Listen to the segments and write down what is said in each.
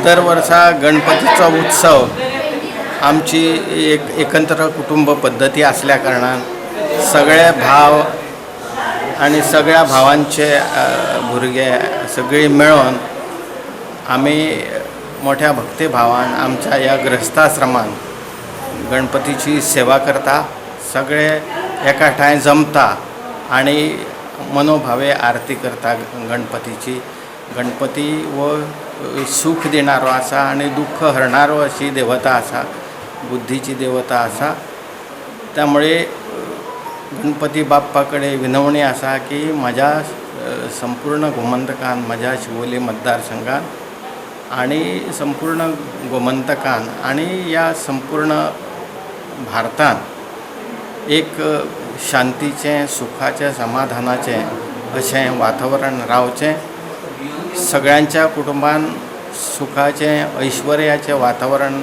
दर वर्सा गणपतीचो उत्सव आमची एक एकत्र कुटुंब पद्दती आसल्या कारणान सगळे भाव आनी सगळ्या भावांचे भुरगे सगळीं मेळोन आमी मोठ्या भक्तिभावान आमच्या ह्या गृहस्थाश्रमान गणपतीची सेवा करता. सगळे एका ठांय जमता आनी मनोभावे आरती करता गणपतीची. गणपती हो सूख दिणारो आसा आनी दुख्ख हरणारो अशी देवता आसा, बुद्धीची देवता आसा. त्यामुळे गणपती बाप्पा कडेन विनवणी आसा की म्हज्या संपूर्ण गोमंतकान, म्हज्या शिवोली मतदारसंघान आणि संपूर्ण गोमंतकान आणि ह्या संपूर्ण भारतान एक शांतीचें, सुखाचें, समाधानाचें अशें वातावरण रावचें. सगळ्यांच्या कुटुंबान सुखाचें, ऐश्वर्याचें वातावरण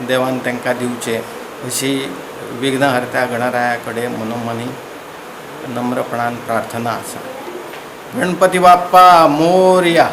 देवान तांकां दिवचें अशी विघ्नहर्त्या गणराया कडेन मनोमनी नम्रपणान प्रार्थना आसा. गणपती बाप्पा मोरया.